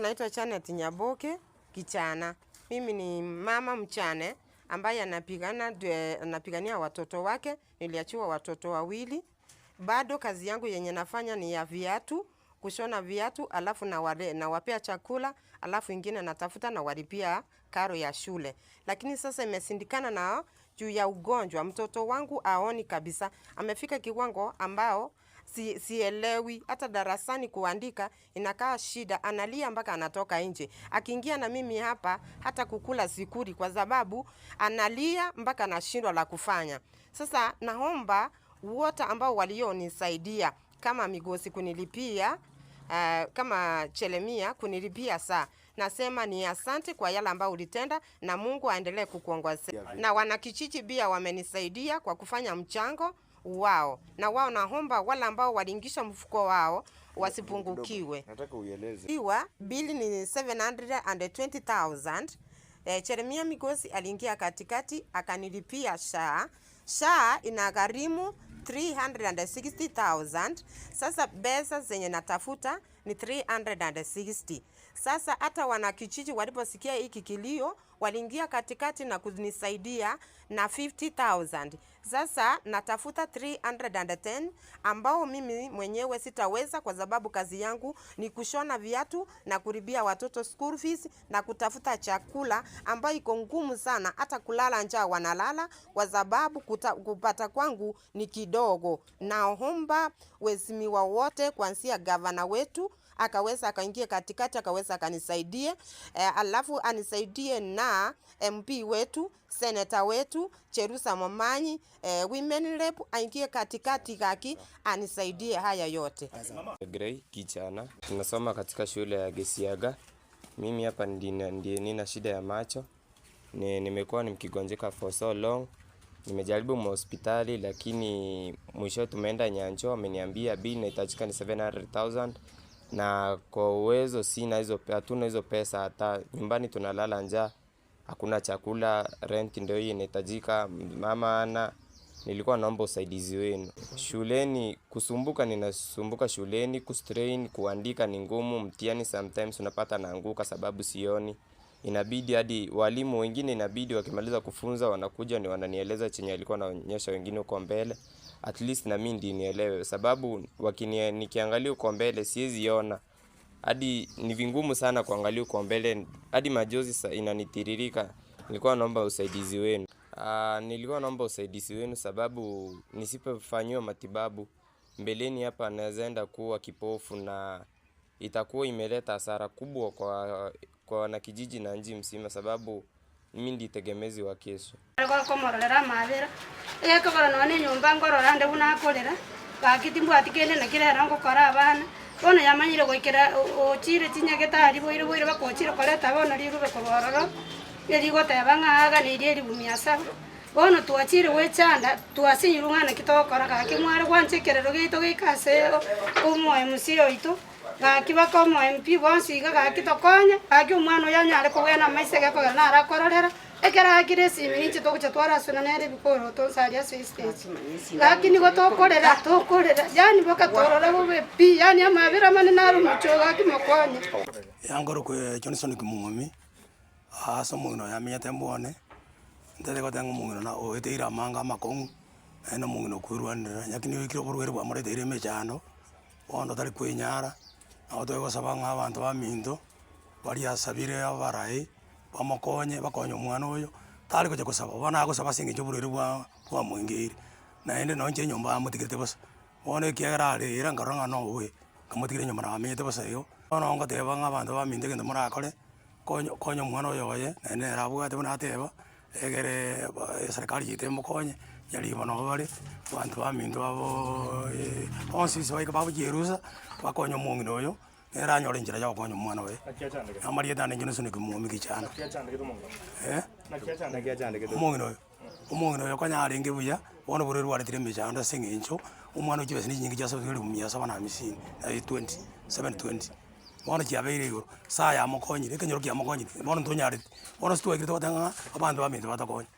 Naitwa Janet Nyaboke Kichana. Mimi ni mama mchane ambaye anapigania watoto wake. Niliachiwa watoto wawili. Bado kazi yangu yenye nafanya ni ya viatu, kushona viatu, alafu nawapea chakula, alafu ingine natafuta na walipia karo ya shule. Lakini sasa imesindikana na juu ya ugonjwa. Mtoto wangu aoni kabisa. Amefika kiwango ambao sielewi hata darasani kuandika inakaa shida, analia mpaka anatoka nje. Akiingia na mimi hapa hata kukula sikuli kwa sababu analia mpaka anashindwa la kufanya. Sasa naomba wote ambao walionisaidia kama Migosi kunilipia, kama Chelemia kunilipia saa, nasema ni asante kwa yale ambao ulitenda na Mungu aendelee kukuongoza. Na wanakijiji pia wamenisaidia kwa kufanya mchango wao, na wao naomba wale ambao waliingisha mfuko wao wasipungukiwe. Nataka uieleze. Iwa bili ni 720,000. Jeremia Migosi aliingia katikati akanilipia SHA. SHA inagharimu 360,000. Sasa pesa zenye natafuta ni 360. Sasa hata wanakijiji waliposikia hiki kilio waliingia katikati na kunisaidia na 50,000. Sasa natafuta 310 ambao mimi mwenyewe sitaweza kwa sababu kazi yangu ni kushona viatu na kulipia watoto school fees na kutafuta chakula ambayo iko ngumu sana. Hata kulala njaa wanalala kwa sababu kupata kwangu ni kidogo. Naomba waheshimiwa wote kuanzia gavana wetu akaweza akaingia katikati akaweza akanisaidia, alafu anisaidie na MP wetu, senator wetu Cherusa Momanyi, women rep aingie katikati kaki anisaidie haya yote. Grey Kichana, tunasoma katika shule ya Gesiaga. Mimi hapa ndiye nina shida ya macho. Nimekuwa nikigonjeka for so long. Nimejaribu mahospitali lakini mwisho tumeenda Nyancho, wameniambia bill inahitajika ni 700,000 na kwa uwezo sina hizo, hatuna hizo pesa, hata nyumbani tunalala njaa, hakuna chakula, rent ndio hii inahitajika, mama ana. Nilikuwa naomba usaidizi wenu. Shuleni kusumbuka, ninasumbuka shuleni, kustrain, kuandika ni ngumu, mtihani sometimes unapata naanguka sababu sioni. Inabidi hadi walimu wengine inabidi wakimaliza kufunza wanakuja ni wananieleza chenye alikuwa anaonyesha wengine huko mbele. At least na mimi ndiyo nielewe sababu nikiangalia huko mbele siwezi ona. Hadi ni vingumu sana kuangalia huko mbele, hadi majozi inanitiririka. Nilikuwa naomba usaidizi wenu. Nilikuwa naomba usaidizi wenu sababu nisipofanyiwa matibabu mbeleni hapa naweza enda kuwa kipofu na itakuwa imeleta hasara kubwa kwa wanakijiji na nchi mzima sababu mimi ndiye tegemezi wa kesho. Komororera mabera ekogora none nyumba ngorora nde bunakorera gaki timbwatikende nakirera ngokora abana bono yamanyire goikera ochire chinyagetari boire boire bakochire koreta bono rirube kobororo erigoteba ng'a nirie erigumia saba bono twachire gwechanda twasinyirwe ng'ana ki togokora gaki mware gwancha ekerero gieto geika ase omo MC oito gaki baka omo MP bonsi iga gaki tokonye gaki omwana oyo anyare kogenda maise gekogera narakororera ekero akire esimi ninche togocha twarasuna nere ebikoro tonsaria ase estage gaki nigo tokorera tokorera yaani bakatorora bobe pi yaani amabera manene naro omochie gaki mokonye. Yangoro kwe Johnson Kimung'omi ase omong'ina oyo amenyete mbwone ntere goteba ng'a omong'ina na oeteire amanga amakong'u naende omong'ina okwerwanera lakini oikire oborwaire bwamoreteire emechando bono tari kwenyara, nabo twegosaba ng'a abanto baminto baria asabire abarai bamokonye bakonye omwana oyo tari gocha kosaba bono agosaba ase eng'encho oborwaire bwa bwamoingeire naende nonye inche enyomba amotigerete bosa bono ekiagera arera nkarora ng'a nowe nkamotigera enyomba namenyete bosa igo. Bono ngoteba ng'a abanto baminto egento morakore konya konya omwana oyo oye naende nere abwate buna ateba egere eserikali yaito emokonye nyaribo nabo bare abanto baminto aboo bonsi ase baika bagochierusa bakonye omong'ina oyo nere anyore enchera ya gokonya omwana oye. Amarieta ane Johnson Kimung'omi Kichana. Omong'ina oyo omong'ina oyo konya arenge buya bono borwaire rwaretire emechando ase eng'encho omwana oyo chibesa chinyinge chiasoire elifu mia saba na hamsini na 20 720 bono chiabeire igoro saa yamokonyire ekenyoro kiamokonyire bono ntonyareti bono ase twaikire togoteba ng'a abanto baminto batokonye.